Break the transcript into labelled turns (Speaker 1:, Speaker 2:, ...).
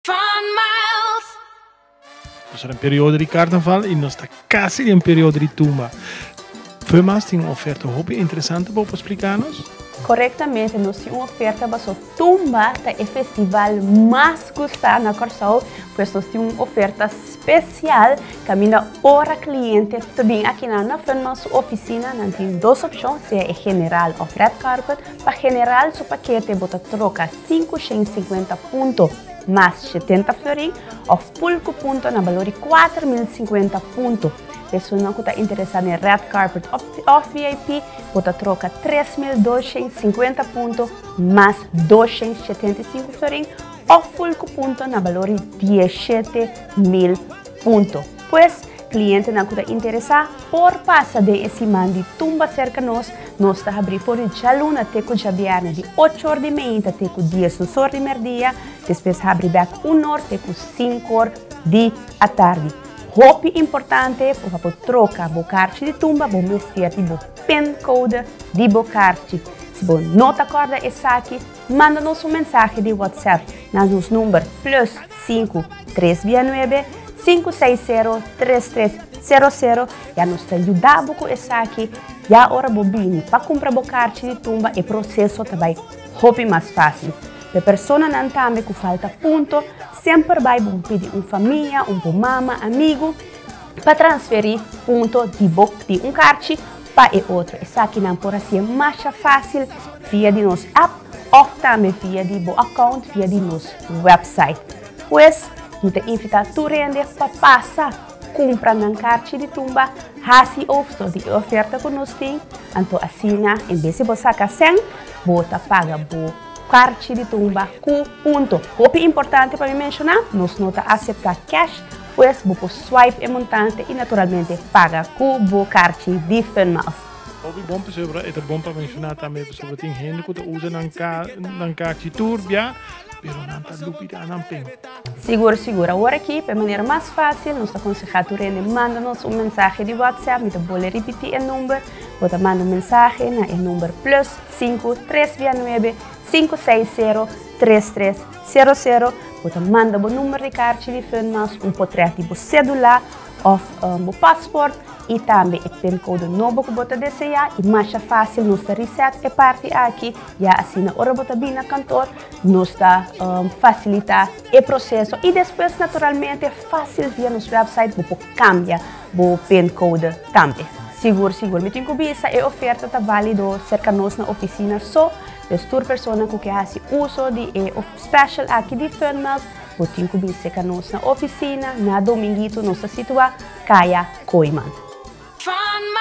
Speaker 1: Fun Miles.
Speaker 2: Nos ta den periodo di carnaval y nos ta casi den periodo di tumba. Fumas tin un oferta hopi interesante bo por splica nos?
Speaker 3: Korektamente, nos tin un oferta paso Tumba ta e festival mas gustá na Kòrsou, pues nos tin un oferta spesial kaminda ora kliente ta bin akinan na Funmans su ofisina, nan tin dos opshon, sea e general òf red carpet. Pa general su pakete bo ta troka 550 punto mas 70 florin òf full ku punto na balor di 4050 punto. Personanan ku ta interesá den red carpet òf VIP bo ta troka 3250 punto mas 275 florin òf full ku punto na balor di 17.000 punto. Pues, klientenan ku ta interesá por pasa den e siman di tumba serka nos. Nos ta habrí for di djaluna te ku djabièrnè di ocho or di meinta te ku diesdos or di mèrdia, despues habrí bèk un or te ku sinku or di atardi. Hopi importante pa bo troka bo karchi di tumba bo mester di bo pincode di bo karchi. Si bo no ta kòrda esaki, manda nos un mensahe di WhatsApp na nos number plus sinku tres bia nuebe sinku seis sero tres tres sero sero ya nos ta yuda bo ku esaki. Ya ora bo bini pa kumpra bo karchi di tumba e proseso ta bai hopi mas fásil. P'e personanan tambe ku falta punto, semper bai bo pidi un famia, un bo mama, amigu pa transferí punto di bo di un karchi pa e otro. Esakinan por hasié masha fásil via di nos app òf tambe via di bo account via di nos website. Pues, mi ta invitá tur hende pa pasa kumpra nan karchi di tumba, hasi uso di e oferta ku nos tin, anto asina en bes di bo saka sèn, bo ta paga bo karchi di tumba ku punto. Hopi importante pa mi menshoná, nos no ta aseptá cash, pues bo por swipe e montante i naturalmente paga ku bo karchi di Funmiles.
Speaker 2: Hopi bon pasobra e ta bon pa menshoná tambe pasobra tin hende ku ta usa nan nan karchi tur bia pero nan ta lubidá nan pin.
Speaker 3: Sigur sigur. Awor aki pa e manera mas fásil nos ta konsehá tur hende manda nos un mensahe di WhatsApp, mi ta bolbe ripití e number, bo ta manda un mensahe na e number plus sinku tres bia nuebe sinku seis sero tres tres sero sero, bo ta manda bo number di karchi di Funmas, un potrèt di bo sedula òf bo pasport i tambe e pincode nobo ku bo ta deseá i masha fásil nos ta reset e parti aki ya asina ora bo ta bini na kantor nos ta fasilitá e proseso i despues naturalmente fásil via nos website bo por kambia bo pincode tambe. Sigur sigur mi tin ku bisa e oferta ta válido serka nos na ofisina so, pues tur persona ku ke hasi uso di e special aki di Funmilk bo tin ku bin serka nos na ofisina na Dominguito nos ta situá Kaya Kooyman.
Speaker 1: Fun.